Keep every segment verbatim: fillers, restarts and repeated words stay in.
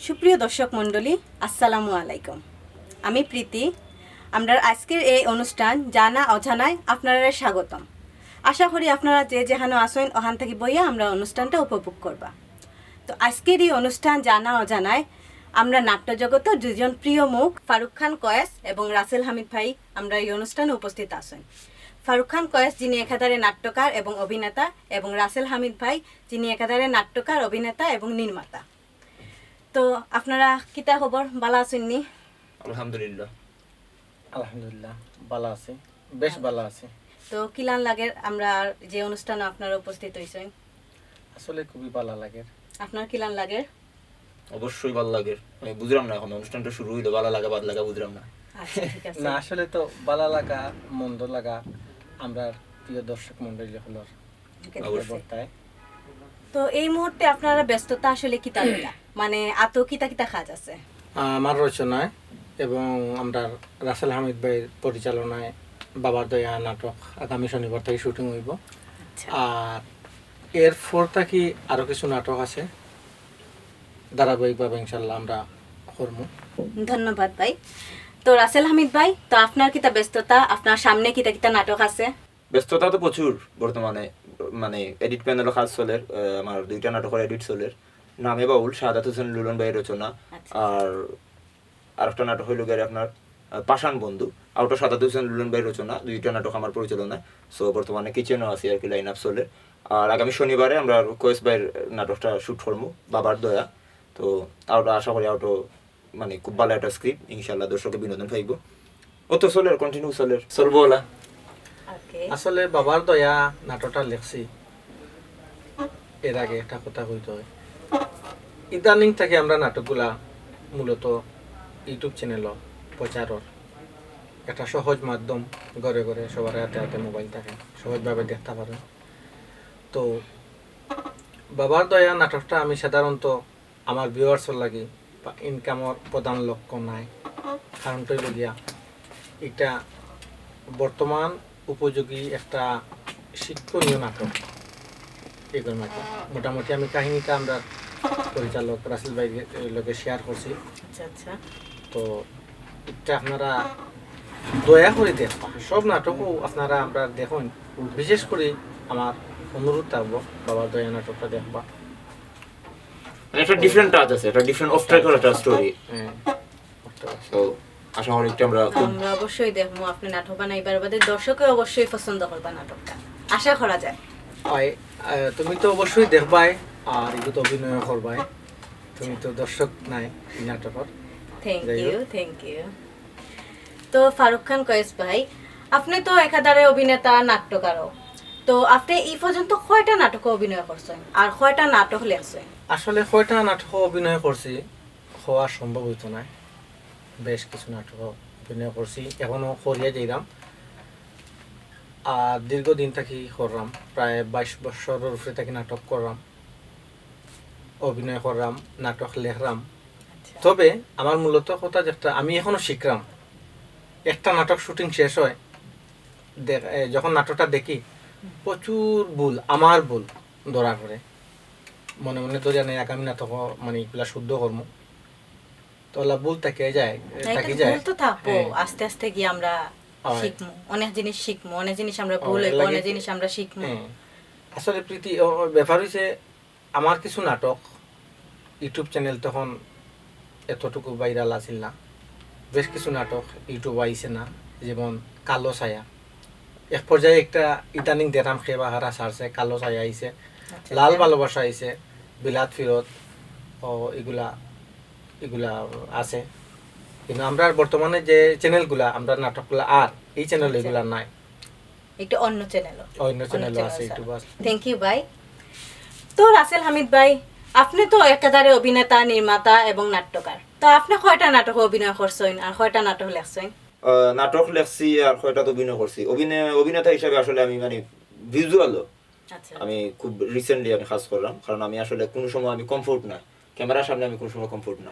সুপ্রিয় দর্শক মণ্ডলী, আসসালামু আলাইকুম। আমি প্রীতি। আমরার আজকের এই অনুষ্ঠান জানা অজানায় আপনারারে স্বাগতম। আশা করি আপনারা যে যেখানো আছইন, ওখান থাকি বইয়া আমরার অনুষ্ঠানটা উপভোগ করবা। তো আজকের এই অনুষ্ঠান জানা অজানায় আমরা নাট্য জগতের দুজন প্রিয় মুখ ফারুক খান কয়েস এবং রাসেল হামিদ ভাই আমরা এই অনুষ্ঠানে উপস্থিত আছইন। ফারুক খান কয়েস যিনি একাধারে নাট্যকার এবং অভিনেতা এবং রাসেল হামিদ ভাই যিনি একাধারে নাট্যকার, অভিনেতা এবং নির্মাতা। তো আপনারা কিতা খবর, বালা আছইন নি? আলহামদুলিল্লাহ। আলহামদুলিল্লাহ, বালা আছি, বেশ বালা আছি। তো কিলান লাগের আমরা যে অনুষ্ঠানে আপনারা উপস্থিত হইছেন? আসলে খুবই বালা লাগের। আপনার কিলান লাগের? অবশ্যই ভালো লাগে। আমি বুঝলাম না, এখন অনুষ্ঠানটা শুরু হইলো, ভালো লাগা বাদ লাগা বুঝলাম না। আচ্ছা, ঠিক আছে। না, আসলে তো বালা লাগা মন্দ লাগা আমরা প্রিয় দর্শক মন্ডলী হকলর ঠিক আছে। অবশ্যই। বর্তায়। তো এই মুহূর্তে আপনারা ব্যস্ততা আসলে কিতা কিতা, মানে আতো কিতা কিতা কাজ আছে? আমার রচনায় এবং আমরা রাসেল হামিদ ভাইর পরিচালনায় বাবার দয়া নাটক আগামী শনিবার থাকি শুটিং হইব। আচ্ছা। আর এর পর থাকি আরো কিছু নাটক আছে, ধারাবাহিকভাবে ইনশাল্লাহ আমরা করমু। ধন্যবাদ ভাই। তো রাসেল হামিদ ভাই, তো আপনার কিতা ব্যস্ততা, আপনার সামনে কিতা কিতা নাটক আছে? ব্যস্ততা তো প্রচুর বর্তমানে, মানে এডিট প্যানেলও কাজ চলের, আহ, আমার দুইটা নাটকের এডিট চলের, নামে বাউল শাহাদাত হোসেন লুলন ভাইয়ের রচনা, আচ্ছা। আর আরেকটা নাটক হইল গিয়ে আপনার আহ, পাষাণ বন্ধু, আউটও শাহাদাত হোসেন লুলন ভাইয়ের রচনা, দুইটা নাটক আমার পরিচালনায়। সো বর্তমানে কিচেনও আছি আর কি, লাইন আপ চলে। আর আগামী শনিবারে আমরা কয়েস ভাইয়ের নাটকটা শুট করবো, বাবার দয়া। তো আউটও আশা করি আউটও মানে খুব ভালো একটা স্ক্রিপ্ট, ইনশাল্লাহ দর্শকে বিনোদন পাইব। অত চলের, কন্টিনিউ চলের, চলবো ওলা। ওকে। আসলে বাবার দয়া নাটকটা লেখছি, এর আগে একটা কথা কইতে হয়, ইদানিং থাকি আমরা নাটকগুলা মূলত ইউটিউব চ্যানেলও প্রচারর একটা সহজ মাধ্যম, ঘরে ঘরে সবার হাতে হাতে মোবাইল থাকে, সহজভাবে দেখতে পারেন। তো বাবার দয়া নাটকটা আমি সাধারণত আমার ভিউয়ার্সর লাগি বা ইনকামর প্রধান লক্ষ্য নাই, কারণটা হইল গিয়া এটা বর্তমান উপযোগী একটা শিক্ষণীয় নাটক। এগুলোর মাঝে মোটামুটি আমি কাহিনীটা আমরা পরিচালক রাসেল ভাই লগে শেয়ার করছি। আচ্ছা আচ্ছা। তো এটা আপনারা দয়া করে দেখবা, সব নাটকও আপনারা আমরা দেখুন, বিশেষ করে আমার অনুরোধ থাকবো বাবার দয়া নাটকটা দেখবা। মানে একটা ডিফারেন্ট টাচ আছে, একটা ডিফারেন্ট অফ ট্র্যাক একটা স্টোরি। হ্যাঁ, তো আশা করি একটু আমরা খুব আমরা অবশ্যই দেখবো আপনি নাটক বানাইবার বাদে, দর্শকে অবশ্যই পছন্দ করবা নাটকটা, আশা করা যায়। হয়, আহ, তুমি তো অবশ্যই দেখবাই, আর এগুলো তো অভিনয় করবাই, তুমি তো দর্শক নাই এই নাটকর। থ্যাংক যাই ইউ, হোক। Thank you. তো ফারুক খান কয়েস ভাই, আপনি তো একাধারে অভিনেতা, নাট্যকারও। তো আপনি এই পর্যন্ত কয়টা নাটকে অভিনয় করছেন আর কয়টা নাটক লেখছেন? আসলে কয়টা নাটক অভিনয় করছি, হওয়া সম্ভব হইতো না। বেশ কিছু নাটক অভিনয় করছি, এখনো করিয়া যাইরাম। আর দীর্ঘদিন থাকি করলাম, প্রায় বাইশ বছরের উপরে থাকি নাটক করলাম, অভিনয় করলাম, নাটক লেখলাম। তবে আমার মূলত কথা যেটা, আমি এখনো শিখলাম। একটা নাটক শুটিং শেষ হয়, দেখ-, এ, যখন নাটকটা দেখি, প্রচুর ভুল, আমার ভুল ধরা পড়ে। মনে মনে ধরিয়া নেই আগামী নাটক মানে এগুলা শুদ্ধ করমু। তো ওলা ভুল থেকে যায়, এ, না, এটা থাকি তো যায়। ভুল তো থাকবো, হ্যাঁ। আস্তে আস্তে গিয়ে আমরা হয়। শিখমু, অনেক জিনিস শিখমু, অনেক জিনিস আমরা ও, ভুল এর হইবো, লাগে অনেক কি- জিনিস আমরা শিখমু। হ্যাঁ। আসলে প্রীতি, ও, ও, ব্যাপার হইছে আমার কিছু নাটক ইউটিউব চ্যানেল তখন এতটুকু ভাইরাল আছিল না, বেশ কিছু নাটক ইউটিউব আইছে না, যেমন কালো ছায়া। এক পর্যায়ে একটা ইদানিং দেরাম খেবা হারা সারছে, কালো ছায়া আইছে, আচ্ছা, লাল আচ্ছা। ভালোবাসা আইছে, বিলাত ফিরত, ও এগুলা এগুলা আছে। কিন্তু আমরা বর্তমানে যে চ্যানেলগুলা, আমরা নাটকগুলা আর এই চ্যানেল আচ্ছা। এগুলা নাই। একটা অন্য চ্যানেলও। অন্য চ্যানেলও আছে, ইউটিউব আছে। থ্যাংক ইউ ভাই। তো রাসেল হামিদ ভাই, আপনি তো একাধারে অভিনেতা, নির্মাতা এবং নাট্যকার। তো আপনি কয়টা নাটকে অভিনয় করছেন আর কয়টা নাটক লেখছেন? আহ, নাটক লেখছি আর কয়টা তো অভিনয় করছি। অভিনয়, অভিনেতা হিসাবে আসলে আমি মানে ভিজুয়ালও আচ্ছা। আমি খুব রিসেন্টলি আমি কাজ করলাম, কারণ আমি আসলে কোনো সময় আমি কমফোর্ট না, ক্যামেরার সামনে আমি কোনো সময় কমফোর্ট না।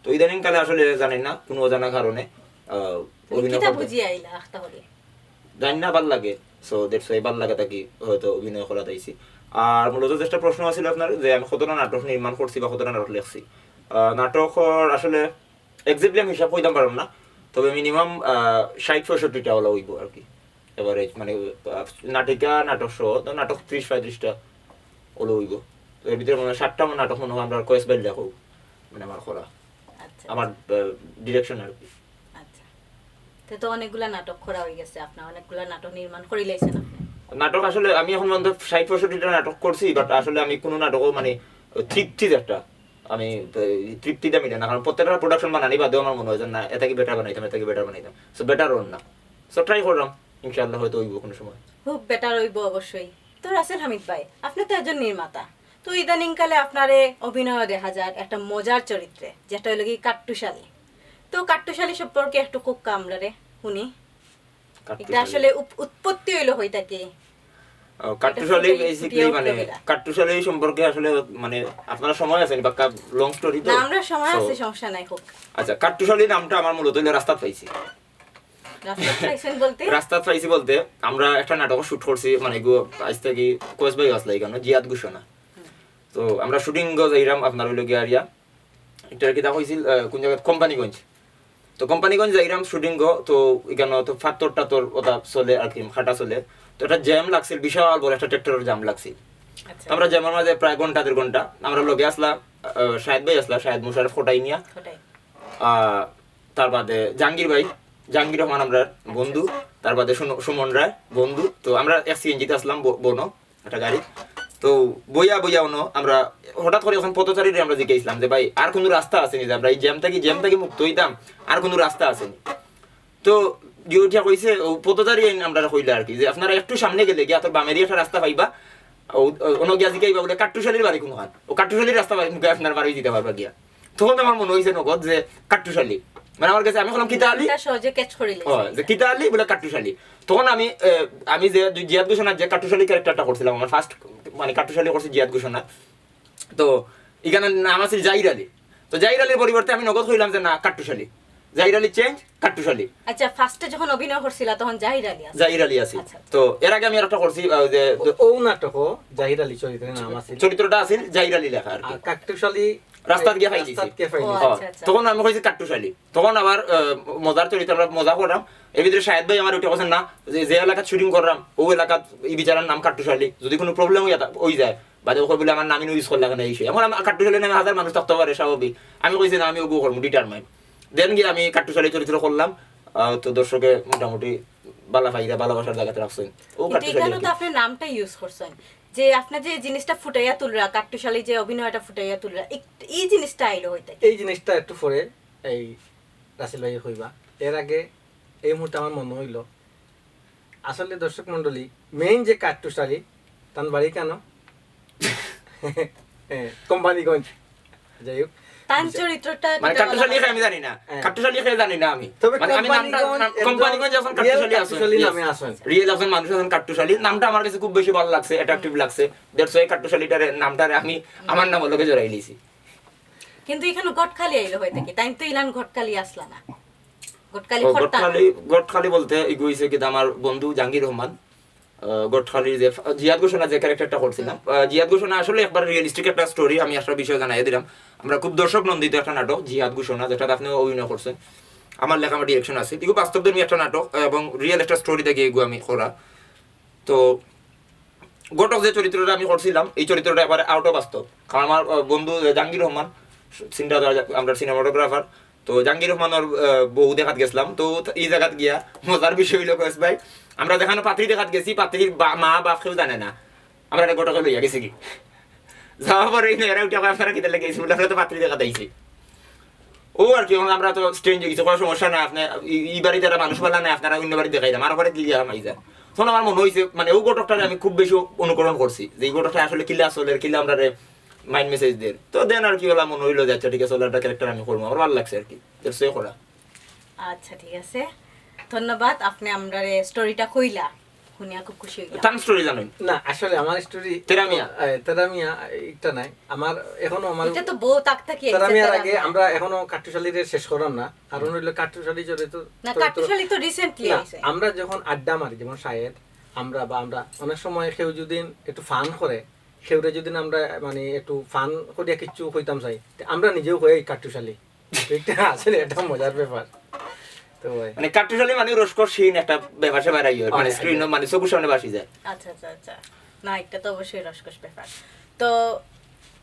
তো ইদানিং কালে আসলে জানি না কোনো অজানা কারণে আহ, তুমি অভিনয় কিতা করতে- বুঝিয়া আইলা আখতা করি? জানি না, ভালো লাগে। সো দ্যাটস ওয়াই ভালো লাগে থাকি হয়তো অভিনয় করা চাইছি। আর মূলত যেটা প্রশ্ন আছিল আপনার, যে আমি কতটা নাটক নির্মাণ করছি বা কতটা নাটক লেখছি, আহ, নাটকর আসলে এক্স্যাক্টলি আমি হিসাব কইতাম পারলাম না, তবে মিনিমাম ষাট পঁয়ষট্টিটা ওলা অইব আর কি, এভারেজ। মানে আহ, নাটিকা, নাটক সহ তো নাটক ত্রিশ পঁয়ত্রিশটা ওলা অইব। তো এর ভিতরে মনে হয় সাতটা আমার নাটক মনে হয় আমরা কয়েস বাইল দেখো, মানে আমার করা, আচ্ছা। আমার ডিরেকশন আর কি। আচ্ছা, তো তো অনেকগুলা নাটক করা হয়ে গেছে আপনার, অনেকগুলা নাটক নির্মাণ করে লাইছেন আপনি। নাটক আসলে আমি এখন পর্যন্ত ষাট পঁয়ষট্টিটা নাটক করছি, বাট আসলে আমি কোনো নাটকও মানে তৃপ্তি একটা আমি আহ, তৃপ্তিটা মিলে না, কারণ প্রত্যেকটা প্রোডাকশন বানানি বাদেও আমার মনে হয় যে না, এটা কি বেটার বানাইতাম, এটা কি বেটার বানাইতাম, সো বেটার অর না। সো ট্রাই করলাম, ইনশাআল্লাহ হয়তো অইব কোনো সময়। খুব বেটার হইব অবশ্যই। তো রাসেল হামিদ ভাই, আপনি তো একজন নির্মাতা, তো ইদানিং কালে আপনারে অভিনয় দেখা যায় একটা মজার চরিত্রে, যেটা হইল কি কাট্টুশালী। তো কাট্টুশালী সম্পর্কে একটু খুব আমরারে শুনি। এটা কাট্টুশালী। আসলে উপ- উৎপত্তি হইল হইতা কি? আহ, কাট্টুশালী ফুটে- বেসিক্যালি ফুটিয়ে উঠলো মানে কিনা? কাট্টুশালী সম্পর্কে আসলে মানে আপনার সময় আছে নি, বাক্কা লং স্টোরি তো। না, আমরা সময় So, আছে, সমস্যা নাই, হোক। আচ্ছা, কাট্টুশালী নামটা আমার মূলত হইলো রাস্তাত পাইছি। রাস্তাত পাইছেন বলতে? রাস্তাত পাইছি বলতে আমরা একটা নাটক শুট করছি, মানে গো আজ থেকে কোচ ভাই আসলে এখানে জিয়াদ ঘোষণা। তো আমরা শুটিং গো যাইরাম আপনার হইলো গিয়া আরিয়া, এটা কিতা কইছিল আহ, কোন জায়গা, কোম্পানিগঞ্জ। তো কোম্পানিগঞ্জ যাইরাম শুটিং গো, তো এখানে তো ফাত্তর টাত্তর ওটা চলে আর কি, খাটা চলে। তো একটা জ্যাম লাগছিল, বিশাল বড় একটা ট্রাক্টরের জ্যাম লাগছিল। আচ্ছা। তো আমরা জ্যামের মাঝে প্রায় ঘন্টা দেড় ঘন্টা, আমরা লগে আসলা আহ, শাহেদ ভাই আসলা, শাহেদ মুশারফ কোটাই মিয়া, ওটাই। আহ, তার বাদে জাহাঙ্গীর ভাই, জাহাঙ্গীর রহমান আমরা বন্ধু, তার বাদে সুন- সুমন রায় বন্ধু। তো আমরা এক সিএনজিতে আসলাম ব- বনো একটা গাড়ি। তো বইয়া বইয়া অনো আমরা হঠাৎ করে এখন পথচারীরে আমরা জিজ্ঞাসলাম যে ভাই আর কোনো রাস্তা আছে নি, যে আমরা এই জ্যাম থাকি জ্যাম থাকি মুক্ত হইতাম, আর কোনো রাস্তা আছে নি? তো জিও উঠিয়া কইছে ও পথচারী আইন আমরা কইলে আর কি যে আপনারা একটু সামনে গেলে গিয়া তোর বামেদি একটা রাস্তা পাইবা, ও ও- অনো গিয়া জিগাইবা বলে কাট্টুশালীর বাড়ি কোনখান, ও কাট্টুশালীর রাস্তা বাড়ি মুখে আপনার বাড়ি দিতে পারবা গিয়া। তখন আমার মনে হইছে নগদ যে কাট্টুশালী, মানে আমার কাছে আমি বললাম কিতা আলী, এটা সহজে ক্যাচ করে ও, যে কিতা আলী বলে কাট্টুশালী। তখন আমি আহ, আমি যে জিয়াদ ঘোষণার যে কাট্টুশালী ক্যারেক্টারটা করছিলাম, আমার ফার্স্ট মানে কাট্টুশালী করছি জিয়াদ ঘোষণা। তো এখানে নাম আছে জাহির আলী। তো জাহির আলীর পরিবর্তে আমি নগদ কইলাম যে না কাট্টুশালী, জাহির আলী চেঞ্জ কাট্টুশালী। আচ্ছা, ফার্স্টে যখন অভিনয় করছিলা তখন জাহির আলী আছে। জাহির আলী আছে। আচ্ছা। তো এর আগে আমি আর একটা করছি আহ, যে ও নাটকও জাহির আলী চরিত্রে নাম আছে। চরিত্রটা আছিল জাহির আলী লেখা আর কি। আর কাট্টুশালী রাস্তাত গিয়া পাইলিছি। রাস্তাত গিয়া পাইলিছি। ও, হ্যাঁ, আচ্ছা, আচ্ছা। তখন আমি কইছি কাট্টুশালী। তখন আবার আহ, মজার চরিত্র, আমরা মজা করলাম। এই ভিতরে শাহেদ ভাই আমার উঠে বলছেন না যে যে এলাকাত শুটিং করলাম ও এলাকাত এই বিচারার নাম কাট্টুশালী, যদি কোনো প্রবলেম হইয়া থা- হই যায় বাদে ওকে বলে আমার নামই ইউজ করলা কেন এই সেই। এখন আমার কাট্টুশালী নামে হাজার মানুষ থাকতে পারে স্বাভাবিক। আমি কইছি না আমি ওগু করবো ডিটারমাইন। দেন গিয়ে আমি কাট্টুশালী চরিত্র করলাম। আহ, তো দর্শকে মোটামুটি ভালা পাইরা ভালোবাসার জায়গাতে রাখছেন। ও কিন্তু কাট্টুশালী এখানে আর কি। তো আপনি নামটা ইউজ করছেন, যে আপনি যে জিনিসটা ফুটাইয়া তুলরা, কাট্টুশালী যে অভিনয়টা ফুটাইয়া তুলরা, এই- এই জিনিসটা আইলো হইতে। এই জিনিসটা একটু পরে এই রাসেল ভাই কইবা। এর আগে এই মুহূর্তে আমার মনে হইল আসলে দর্শক মন্ডলী মেইন যে কাট্টুশালী তান বাড়ি কেন? হ্যাঁ, কোম্পানিগঞ্জ। যাই হোক, তার চরিত্রটা মানে কিতা কাট্টুশালী বলা কে আমি জানি না, হ্যাঁ। কাট্টুশালী কে জানি না আমি। তবে মানে আমি নামটা কোম্পানিগঞ্জ নাম- একদম কোম্পানিগঞ্জ এখন real কাট্টুশালী আছে। কাট্টুশালী নামে আছেন। রিয়েল এখন মানুষ এখন কাট্টুশালী, নামটা আমার কাছে খুব বেশি ভালো লাগছে, অ্যাট্রাকটিভ লাগছে। দ্যাটস ওয়াই কাট্টুশালীটারে নামটারে আমি আমার নাম লগে জড়াই লিছি। কিন্তু এখানে ঘটকালি আইলো হইতে কি, তাই তো ইলান ঘটকালি আসলা না, ঘটকালি ও, খরতা। ঘটকালি, ঘটকালি বলতে এগু হইছে কি আমার বন্ধু জাহাঙ্গীর রহমান, আহ, ঘটকালি যে ফ- জিয়াদ ঘোষণা যে ক্যারেক্টারটা করছিলাম, আহ, জিয়াদ ঘোষণা আসলে একবার রিয়েলিস্টিক একটা স্টোরি, আমি একটা বিষয় জানাই দিলাম। আমরা খুব দর্শক নন্দিত একটা নাটক জিয়াদ ঘোষণা, যেটা আপনি অভিনয় করছেন, আমার লেখা আমার ডিরেকশন আছে, এগু বাস্তবধর্মী একটা নাটক এবং রিয়েল একটা স্টোরি থেকে এগু আমি করা। তো ঘটক যে চরিত্রটা আমি করছিলাম এই চরিত্রটা একবারে আউট অফ বাস্তব, কারণ আমার আহ, বন্ধু জাহাঙ্গীর রহমান সিনটা আমরা সিনেমাটোগ্রাফার। তো জাহাঙ্গীর রহমানের আহ, বউ দেখাত গেছিলাম, তো এই জায়গাত গিয়া মজার বিষয় হইলো কয়েস ভাই, আমরা যেখানে পাত্রী দেখাত গেছি পাত্রীর বা- মা বাপ কেউ জানে না, আমরা একটা ঘটকে লইয়া গেছি কি যাওয়ার পরে এই মেয়েরা উঠে কয়, "আপনারা কিতা লেগে গেছি?" বলে, "আমরা তো পাত্রী দেখাত আইছি।" ও আর কি, এখন আমরা তো স্ট্রেঞ্জ হয়ে গেছি, কোনো সমস্যা নাই। আপনি এই- এই বাড়িত যারা মানুষ ভালা নাই, আপনারা অন্য বাড়ি দেখাইলাম, আর বাড়ি গিয়া হামাই যায়। তখন আমার মনে হইছে মানে ও ঘটকটারে আমি খুব বেশি অনুকরণ করছি, যে এই ঘটকটা আসলে কিলা চলের, কিলা আমরা মাইন্ড মেসেজ দের। তো দেন আর কি ওলা মনে হইলো যে আচ্ছা ঠিক আছে, ওলা একটা ক্যারেক্টার আমি করবো, আমার ভালো লাগছে আর কি। দ্যাটস ওয়াই করা। আচ্ছা, ঠিক আছে, ধন্যবাদ। আপনি আমরারে স্টোরিটা কইলা, শুনিয়া খুব খুশি হইলাম। তান স্টোরি জানেন? না, আসলে আমার স্টোরি তেরা মিয়া। তেরা মিয়া এটা নাই। আমার এখনো আমার এটা তো বউ তাক থাকি আইছে, তেরা মিয়ার তেরা আগে মিয়া। আমরা এখনো কাট্টুশালীরে শেষ করার না, কারণ হইলো কাট্টুশালী চরিত্র না, চরিত্র- কাট্টুশালী তো রিসেন্টলি না, আইছে। আমরা যখন আড্ডা মারি, যেমন শাহেদ, আমরা বা আমরা অনেক সময় কেউ যদি একটু ফান করে, কেউরে যদি না আমরা মানে একটু ফান করিয়া কিচ্ছু কইতাম চাই, তে আমরা নিজেও কই এই কাট্টুশালী। তো এটা আসলে একটা মজার ব্যাপার। তো ভাই, মানে কাট্টুশালী মানে রসকসহীন একটা ব্যাপার স্যাপার আইও, মানে হয়, স্ক্রিনও মানে চকুর সামনে বাসি যায়। আচ্ছা আচ্ছা আচ্ছা। না, এটা তো অবশ্যই রসকস ব্যাপার। তো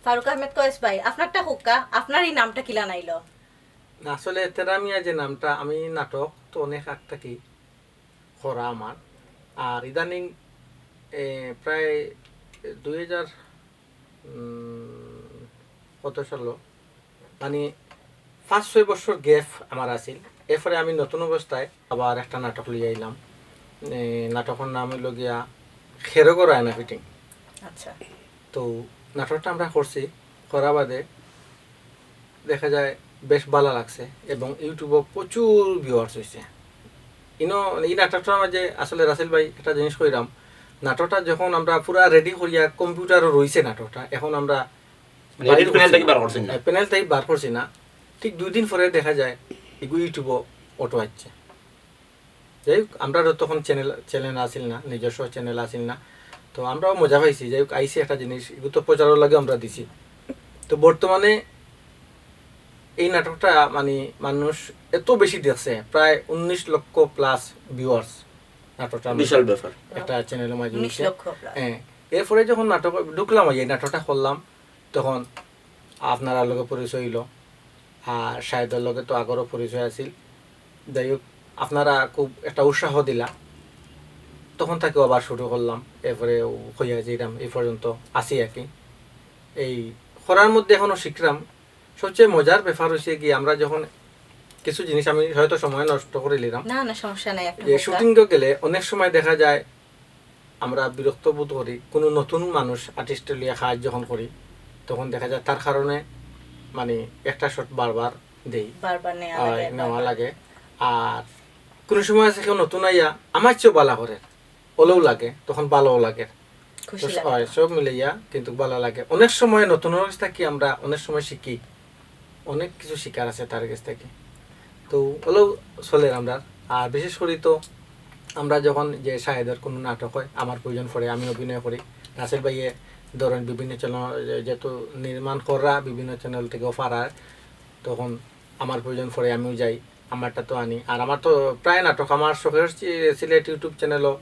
ফারুক আহমেদ কয়েস ভাই, আপনারটা হুক্কা, আপনার এই নামটা কিলা নাইলো? আসলে তেরা মিয়া যে নামটা, আমি নাটক তো অনেক আগ থাকি করা আমার। আর ইদানিং এ, প্রায় দুই হাজার উম, কত সালো, মানে পাঁচ ছয় বছর গ্যাপ আমার আছিল। এরপরে আমি নতুন অবস্থায় আবার একটা নাটক লইয়া আইলাম। এ, নাটকর নাম হইল গিয়া খেরোগো রায়না ফিটিং। আচ্ছা। তো নাটকটা আমরা করছি, করা বাদে দেখা যায় বেশ ভালো লাগছে এবং ইউটিউবও প্রচুর ভিউয়ার্স হয়েছে। ইনো এই নাটকটার মাঝে আসলে রাসেল ভাই একটা জিনিস কইরাম, নাটকটা যখন আমরা পুরা রেডি করিয়া কম্পিউটারও রইছে নাটকটা, এখন আমরা মানে edit panel থাকি বার করছেন না? প্যানেল থাকি বার করছি না, ঠিক দুই দিন পরে দেখা যায় এগু ইউটিউবও অটো আসছে। যাই হোক, আমরারও তখন চ্যানেল চ্যানেল আসিল না, নিজস্ব চ্যানেল আসিল না, তো আমরাও মজা পাইছি। যাই হোক, আইসি একটা জিনিস, এগু তো প্রচারর লাগে আমরা দিছি। তো বর্তমানে এই নাটকটা মানে মানুষ এত বেশি দেখছে, প্রায় উনিশ লক্ষ প্লাস ভিউয়ার্স নাটকটা। বিশাল ব্যাপার। একটা চ্যানেলের মাঝে উনিশ হইছে। লক্ষ প্লাস। হ্যাঁ, এরপরে যখন নাটক ঢুকলাম, এই নাটকটা করলাম, তখন আপনারার লগে পরিচয় হইল, আর শাহেদর লগে তো আগরও পরিচয় আছিল। যাই হোক, আপনারা খুব একটা উৎসাহ দিলা, তখন থাকি আবার শুরু করলাম। এরপরে হইয়া যেরাম এই পর্যন্ত আছি আর কি। এই করার মধ্যে এখনো শিখলাম। সবচেয়ে মজার ব্যাপার হইছে কি, আমরা যখন কিছু জিনিস, আমি হয়তো সময় নষ্ট করে নিলাম, না না, সমস্যা নাই, আপনি যে হোক না। শুটিংও গেলে অনেক সময় দেখা যায় আমরা বিরক্ত বোধ করি, কোনো নতুন মানুষ আর্টিস্ট লিয়া কাজ যখন করি, তখন দেখা যায় তার কারণে মানে একটা শট বারবার দেই, বারবার নেওয়া আহ, লাগে, নেওয়া বারবার। লাগে। আর কোনো সময় আছে কেউ নতুন আইয়া আমার চেয়েও বালা করে, ওলেও লাগে, তখন ভালোও লাগে। খুশি তো লাগে। হয়, সব মিলাইয়া কিন্তু ভালো লাগে। অনেক সময় নতুন অবস্থা কি আমরা অনেক সময় শিখি, অনেক কিছু শিকার আছে তার কাছ থেকে। তো ওলেও চলের আমরা। আর বিশেষ করি তো আমরা যখন যে শাহেদর কোনো নাটক হয়, আমার প্রয়োজন পড়ে, আমি অভিনয় করি। রাসেল ভাইয়ে ধরেন বিভিন্ন চ্যানেল, যেহেতু নির্মাণ করা, বিভিন্ন চ্যানেল থেকে অফার আর, তখন আমার প্রয়োজন পড়ে আমিও যাই, আমারটা তো আনি। আর আমার তো প্রায় নাটক, আমার শখের সি-, সিলেট ইউটিউব চ্যানেলও,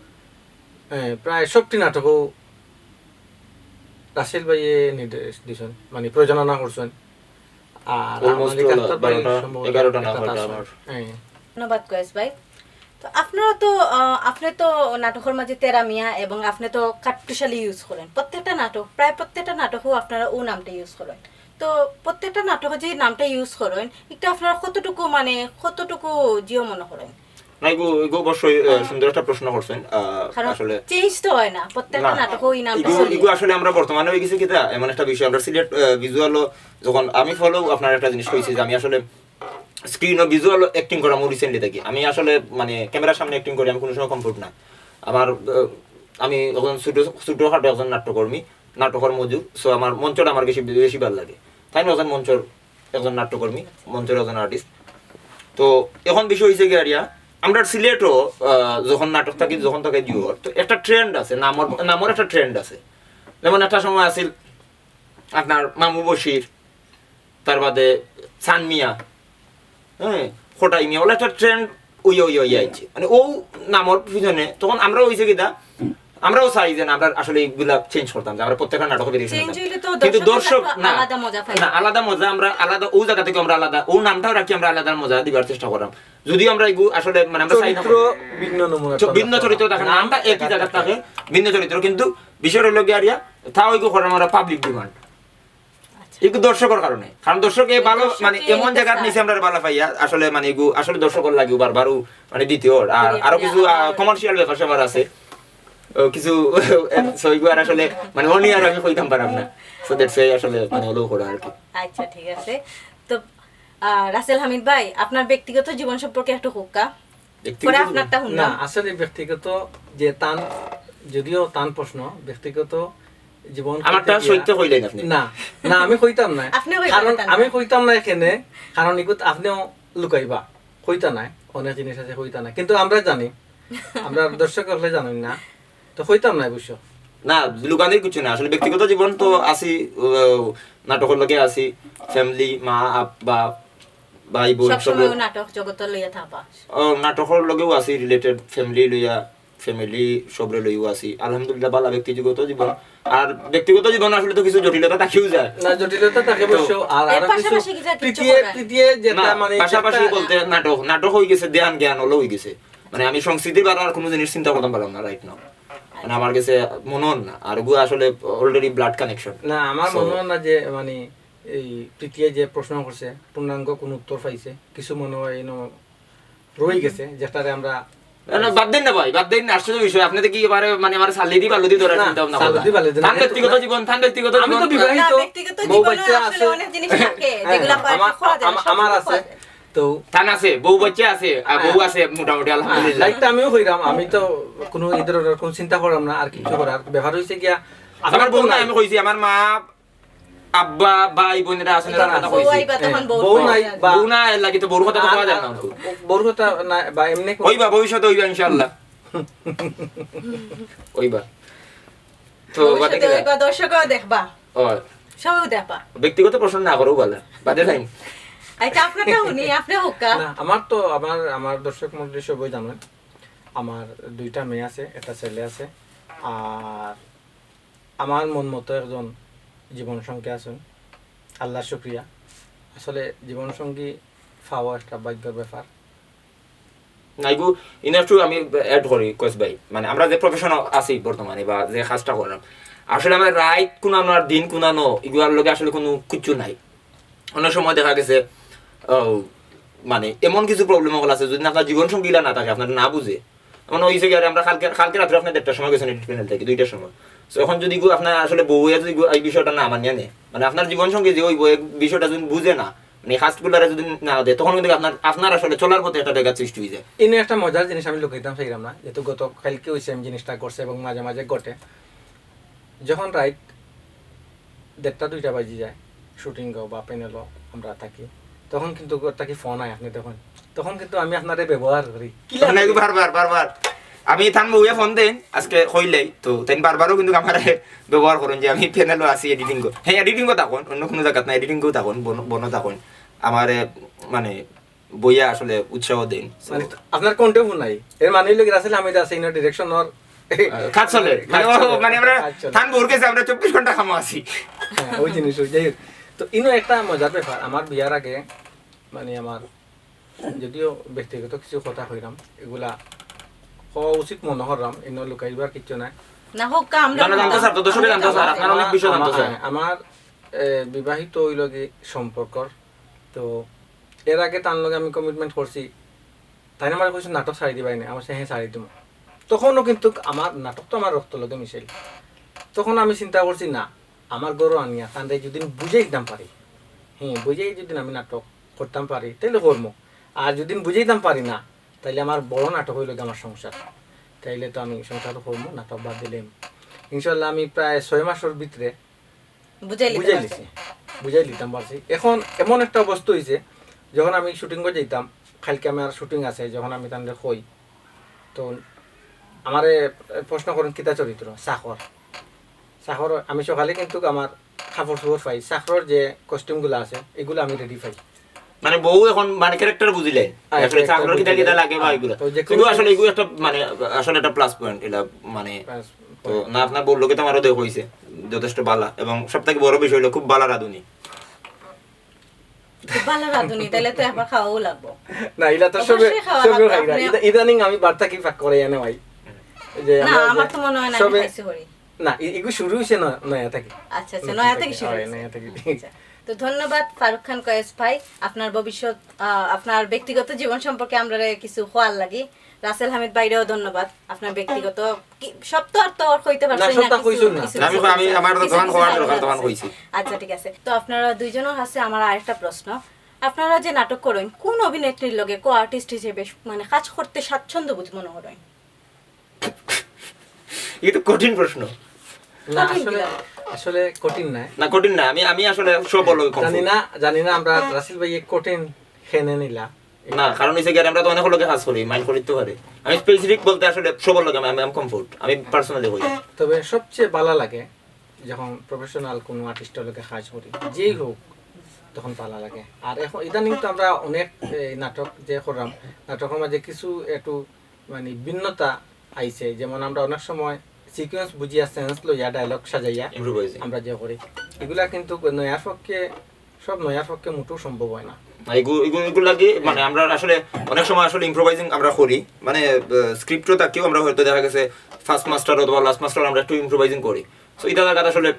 হ্যাঁ, প্রায় সবটি নাটকও রাসেল ভাইয়ে নির্দেশ দিছেন, মানে প্রযোজনা করছেন। আর Almost আমাদের হলো কাপ্তান ভাই বারোটা, সম্ভবত এগারোটা একটা নাটক আছে। আমার। হ্যাঁ। ধন্যবাদ কয়েস ভাই। তো আপনারা তো আহ, আপনি তো নাটকের মাঝে তেরা মিয়া এবং আপনি তো কাট্টুশালী ইউজ করেন প্রত্যেকটা নাটক, প্রায় প্রত্যেকটা নাটকও আপনারা ও নামটা ইউজ করেন। তো প্রত্যেকটা নাটকে যে নামটা ইউজ করেন, এটা আপনারা কতটুকু মানে কতটুকু জিও মনে করেন? না, এগু এগু অবশ্যই আহ, সুন্দর একটা প্রশ্ন করছেন। আহ, কারণ আসলে চেঞ্জ তো হয় না, প্রত্যেকটা না, নাটকও ওই নামটা এগু চলে। এগু আসলে আমরা বর্তমানে হয়ে গেছে কিতা, এমন একটা বিষয়, আমরা সিলেট ভিজুয়ালও যখন আমি ফলো আপনার একটা জিনিস কইছি যে আমি আসলে স্ক্রিন ও ভিজুয়াল অ্যাক্টিং করা আমার রিসেন্টলি থাকি। আমি আসলে মানে ক্যামেরার সামনে অ্যাক্টিং করি, আমি কোনো সময় কমফোর্ট না। আমার আহ, আমি এখন ছোটো ছোটোখাটো একজন নাট্যকর্মী, নাটকের মজুর। সো আমার মঞ্চটা আমার বেশি বেশি ভালো লাগে। তাই না, একজন মঞ্চর একজন নাট্যকর্মী, মঞ্চর একজন আর্টিস্ট। তো এখন বিষয় হয়েছে কি আরিয়া, আমরা সিলেটও আহ, যখন নাটক থাকি, যখন থাকে জিওর, তো একটা ট্রেন্ড আছে, নামর নামর একটা ট্রেন্ড আছে। যেমন একটা সময় আছিল আপনার মামু বশির, তার বাদে চানমিয়া, হ্যাঁ, খোটাই মিয়া, ওলা একটা ট্রেন্ড ওই ওই ওই আইছে। মানে ও নামর পিছনে তখন আমরাও হইছে কিতা, আমরাও চাই যে না, আমরা আসলে এইগুলা চেঞ্জ করতাম, যে আমরা প্রত্যেকটা নাটক বেরিয়ে চেঞ্জ হইলে তো কিন্তু দর্শক দর্শক একটা না, আলাদা মজা পায়। না, আলাদা মজা আমরা আলাদা, ও জায়গা থেকে আমরা আলাদা, ও নামটাও রাখি আমরা আলাদা মজা দিবার চেষ্টা করাম। যদিও আমরা এগু আসলে মানে আমরা চাই না চরিত্র ভিন্ন নমুনা চ- ভিন্ন চরিত্র থাকে, নামটা একই জায়গা থাকে, ভিন্ন চরিত্র, কিন্তু বিষয়টা হলো গিয়া আরিয়া, তা ওইগু করাম আমরা পাবলিক ডিমান্ড। একটু দর্শকের কারণে, কারণ দর্শক এই ভালো দর্শকে মানে এমন এটা জায়গাত চায়। নিচে আমরা ভালো পাইয়া আসলে মানে এগু আসলে দর্শকর লাগি বারবার মানে দিতে ওর। আর করি, আরো করি, কিছু আবার। কমার্শিয়াল ব্যাপার স্যাপার আছে, ও, কিছু সইগু আর আসলে মানে অনি আর আমি কইতাম পারাম না। সো দ্যাটস ওয়াই আসলে মানে ওলো করা আর কি। আচ্ছা, ঠিক আছে। তো আহ, রাসেল হামিদ ভাই, আপনার ব্যক্তিগত জীবন সম্পর্কে একটু হোক্কা। ব্যক্তিগত পরে জীবন? আপনারটা না, শুনলাম। আসলে ব্যক্তিগত যে তান, যদিও তান প্রশ্ন, ব্যক্তিগত জীবন আমারটা করতে গিয়া- সত্য কইলেন আপনি। না, না, আমি কইতাম না। আপনি কইবেন কারণ না, আমি না। কইতাম না এখানে, কারণ এগুত আপনিও লুকাইবা, কইতা নাই, অনেক জিনিস আছে কইতা নাই, কিন্তু আমরা জানি, আমরা দর্শক হলে জানেন না, তো কইতাম না অবশ্য। না, লুকানির কিছু না। আসলে ব্যক্তিগত জীবন তো আছি, আহ, নাটকর লগে আছি, ফ্যামিলি, মা, আপ-, বাপ, ভাই, বোন, সব সবসময় নাটক জগত লইয়া থাকবা। ও, নাটকর লগেও আছি, রিলেটেড ফ্যামিলি লইয়া, ফ্যামিলি সবরে লইয়াও আছি। আলহামদুলিল্লাহ, ভালা ব্যক্তিগত জীবন। আর ব্যক্তিগত জীবন আসলে তো কিছু জটিলতা থাকিও যায়। না, জটিলতা থাকে তো অবশ্য। আর এর আরো কিছু পাশাপাশি কি যা কিছু প্রীতিয়ে, করার? প্রীতিয়ে যেটা না, মানে পাশাপাশি যেটা বলতে নাটক, নাটক হয়ে গেছে, ধ্যান জ্ঞান হলো হয়ে গেছে। মানে আমি সংস্কৃতির বারো আর কোনো জিনিস চিন্তা করতাম পারলাম না রাইট নাও। মানে আমার কাছে মনে হয় না। আর ওগু আসলে অলরেডি ব্লাড কানেকশন। না, আমার So, মনে হয় না যে মানে এই প্রীতিয়ে যে প্রশ্ন করছে পূর্ণাঙ্গ কোনো উত্তর পাইছে। কিছু মনে হয় এনো রয়ে গেছে, যেটারে আমরা না, না, বাদ দেন না ভাই, বাদ দেন না, আশ্চর্য বিষয়। আপনি তো কি এবারে মানে আমার সাল্লি দি বাল্লু দি ধরে না, চিন্তা ভাবনা সাল্লি করলেন? দি বাল্লু দি না। তার ব্যক্তিগত জীবন, তার ব্যক্তিগত আমি জীবন। তো বিবাহিত, না, ব্যক্তিগত বউ জীবনে বাচ্চা আসলে আছে। অনেক জিনিস থাকে, হ্যাঁ, যেগুলো হ্যাঁ, পায় আমার, খোয়া যায়, আমার, সব আমার কিছু আছে। খোয়া যায়। তো তান আছে, বউ বাচ্চা আছে, আর বউ হ্যাঁ। আছে মোটামুটি, আলহামদুলিল্লাহ। লাইফটা আমিও হইলাম, আমি তো কোনো এই ধরনের কোনো চিন্তা করলাম না, আর কিছু করার ব্যাপার হইছে গিয়া আমার বউ না, আমি কইছি, আমার মা, আব্বা, ভাই, বোনেরা আছেন, এটা তারা কথা বউ কইছি। আইবা তখন হ্যাঁ, বউ বউ নাই, বা বউ না, এর লাগি তো বউর কথা তো আর, কওয়া যায় না, আর, অঙ্কু। বউর কথা না, বা এমনি কো- ওইবা, ভবিষ্যতে ওইবা, ইনশাআল্লাহ। ওইবা। তো, ভবিষ্যতে বাদে কি ওইবা, দর্শকও দেখবা। ও। সবও দেখবা। ব্যক্তিগত প্রশ্ন না করো, বলে। বাদে লাইন। আচ্ছা, আপনারটা উনি, আপনি হোক কা? না, আমার তো, আমার, আমার দর্শক মণ্ডলী সবই জানেন। আমার দুইটা মেয়ে আছে, একটা ছেলে আছে। আর আমার মন মতো একজন জীবনসঙ্গী আছেন, আল্লাহর শুক্রিয়া। আসলে জীবনসঙ্গী পাওয়া একটা ভাগ্যর ব্যাপার। না, এগু ইনাফ টু আমি অ্যাড করি, কস ভাই, মানে আমরা যে প্রফেশন আছি বর্তমানে বা যে কাজটা করলাম, আসলে আমরা রাইত কুনানো আর দিন কুনানো, এগুলোর লগে আসলে কোনো কিচ্ছু নাই। অনেক সময় দেখা গেছে, ও, মানে এমন কিছু প্রবলেম হল আছে, যদি আপনার জীবন সঙ্গীলা না থাকে, আপনার না বুঝে, মানে হয়েছে কি, আরে আমরা কালকে, কালকে রাত্রে আপনার দেড়টার সময় গেছেন এডিট প্যানেল থেকে, দুইটার সময়। তো এখন যদি গু-, আপনার আসলে বউয়ে যদি গু-, এই বিষয়টা না মানিয়ে নেয়, মানে আপনার জীবন সঙ্গী যে ওই বউ-, বিষয়টা যদি বুঝে না, মানে কাস্টগুলারে যদি না দেয়, তখন কিন্তু আপনার, আপনার আসলে চলার পথে একটা ব্যাঘাত সৃষ্টি হয়ে যায়। ইনো একটা মজার জিনিস আমি লুকাইতাম চাইলাম না, যেহেতু গত কালকেও সেম জিনিসটা ঘটছে এবং মাঝে মাঝে ঘটে। যখন রাইত দেড়টা দুইটা বাজি যায়, শুটিংও বা প্যানেলও আমরা থাকি, তখন কিন্তু ঘর থাকি ফোন আয়, আপনি তখন, তখন কিন্তু আমি আপনারে ব্যবহার করি। কি মানে লাগে? বারবার, বারবার। আমি তান বউয়ে ফোন দেন, আজকে কইলাই, তো তাই বারবারও কিন্তু আমারে ব্যবহার করেন যে আমি প্যানেলও আছি, এডিটিং কর। হ্যাঁ, এডিটিংও থাকুন, অন্য কোনো জায়গাত না, এডিটিংও থাকুন, বন-, বনও থাকুন। আমারে, মানে, বইয়া আসলে উৎসাহ দেন। So, মানে, আপনার কণ্ঠে ফোন নাই। এর মানে হইলো কি, রাসেল হামিদ আছে, ইনার ডিরেকশন ওর আহ, কাজ চলে। মানে, কাজ ও, চলে। মানে, আমরা কাজ চলে। থান ভোর গেছে, আমরা চব্বিশ ঘন্টা কামো আছি। হ্যাঁ, ওই জিনিস, ওই যাই হোক। তো, ইনো একটা মজার ব্যাপার, আমার বিয়ার আগে, মানে, আমার যদিও ব্যক্তিগত কিছু কথা কইলাম, এগুলা হওয়া উচিত মনে করলাম, ইনো লুকাইবার কিচ্ছু নাই। না হোক, আমরা না, না, জানতো স্যার, তো দর্শকে জানতো স্যার, আপনার অনেক বিষয় জানতো আমার, স্যার। আমার, এ, বিবাহিত হইল কি সম্পর্কর, তো এর আগে তার লগে আমি কমিটমেন্ট করছি, তাই না আমার কইছে নাটক ছাড়ি দিবাই না, আমার সে হ্যাঁ ছাড়ি দিমু। তখনও কিন্তু আমার নাটক তো আমার রক্ত লগে মিশেল। তখন আমি চিন্তা করছি, না, আমার ঘরো আনিয়া তানরে যদি বুঝাই দিতাম পারি, হ্যাঁ, বুঝাই যদি আমি নাটক করতাম পারি, তাইলে করমু। আর যদি বুঝাইতাম পারি না, তাইলে আমার বড় নাটক হইল গিয়ে আমার সংসার। তাইলে তো আমি সংসার করমু, নাটক বাদ দিলাম। ইনশাল্লাহ আমি প্রায় ছয় মাসের ভিতরে বুঝাই লিতে বুঝাই পারছি। লিছি, বুঝাই লিতাম পারছি। এখন এমন একটা অবস্থা হইছে, যখন আমি শুটিং করে যাইতাম, কালকে আমার শুটিং আছে, যখন আমি তানরে কই, তো আমারে প্রশ্ন করেন, "কিতা চরিত্র?" চাকর। চাকর, আমি সকালে কিন্তু আমার কাপড় চোপড় পাই, চাকরর যে কস্টিউমগুলো আছে, এগুলো আমি রেডি পাই। মানে বউ এখন মানে ক্যারেক্টার বুঝিলে, হ্যাঁ, আসলে ক্যারেক্টার চাকরর কিতা বুঝিলে। কিতা লাগে বা হ্যাঁ, এগুলো। তো যে কিন্তু কোনো আসলে জিনিস এগুলো একটা মানে আসলে একটা প্লাস পয়েন্ট, এটা মানে প্লাস তো পয়েন্ট। না, আপনার বউর লগে তো আমারও দেখা হইছে, যথেষ্ট বালা, এবং সব থেকে বড় বিষয় হলো খুব বালা রাঁধুনি। খুব বালা রাঁধুনি, তাইলে তো একবার খাওয়াও লাগবো। না, ইলা তো অবশ্যই সবে, খাওয়া সবে লাগবো, খাই না। আপনি ইদা-, ইদানিং আমি বার্তা কি পাক করে এনে ভাই। যে না, আমরা আমার যে তো মনে হয় না আমি সবে খাইছি হরি। না, ই-, ইগু শুরু হইছে ন-, নয়া থাকি। আচ্ছা, আচ্ছা, নতুন নয়া থাকি থাকি, শুরু হয়, হইছে। নয়া থাকি। আচ্ছা। তো ধন্যবাদ ফারুক খান কয়েস ভাই, আপনার ভবিষ্যৎ, আহ, আপনার ব্যক্তিগত জীবন সম্পর্কে আমরারে কিছু খোয়ার লাগি। রাসেল হামিদ ভাইরেও ধন্যবাদ, আপনার ব্যক্তিগত কি, সব তো আর তো আর কইতে না, পারছেন না, সবটা কিছু, কইছুন না। কিছু না, আমি, কিছু আমি, কিছু আমার কিছু তখন কিছু খোয়ার জানা দরকার, আছে। তখন কইছি। আচ্ছা, ঠিক আছে। তো আপনারা দুইজনের কাছে আমার আরেকটা প্রশ্ন, আপনারা যে নাটক করেন, কোন অভিনেত্রীর লগে কো-আর্টিস্ট হিসেবে মানে কাজ করতে স্বাচ্ছন্দ্য বোধ মনে করেন? এটা তো কঠিন প্রশ্ন। না, কঠিন আসলে, কিনা? আসলে কঠিন না। না, কঠিন না। আমি, আমি আসলে সব বলবো জানি কমফোর্ট। না, জানি না আমরা রাসেল ভাই কঠিন খেনে নিলা। না, কারণ হইছে কি, আমরা তো অনেক লোকে কাজ করি, মাইন্ড করিতে পারে। আমি স্পেসিফিক বলতে আসলে সবার লগে আমি আম কমফোর্ট, আমি পার্সোনালি কই। তবে সবচেয়ে ভালা লাগে যখন প্রফেশনাল কোনো আর্টিস্টর লগে কাজ করি, যেই হোক, তখন ভালা লাগে। আর এখন ইদানিং তো আমরা অনেক এই নাটক যে করলাম, নাটকর মাঝে কিছু একটু মানে ভিন্নতা আইছে, যেমন আমরা অনেক সময় সিকোয়েন্স বুঝিয়া সেন্স লইয়া ডায়লগ সাজাইয়া ইম্প্রোভাইজিং। আমরা যে করি, এগুলা কিন্তু নয়ার পক্ষে, সব নয়ার পক্ষে মোটেও সম্ভব হয় না। এগুলো এগুলো লাগে মানে আমরা আসলে অনেক সময় আসলে ইম্প্রোভাইজিং আমরা করি, মানে স্ক্রিপ্টও থাকিও আমরা হয়তো দেখা গেছে ফার্স্ট মাস্টার অথবা লাস্ট মাস্টার আমরা একটু ইম্প্রোভাইজিং করি। তো এটা জায়গাতে আসলে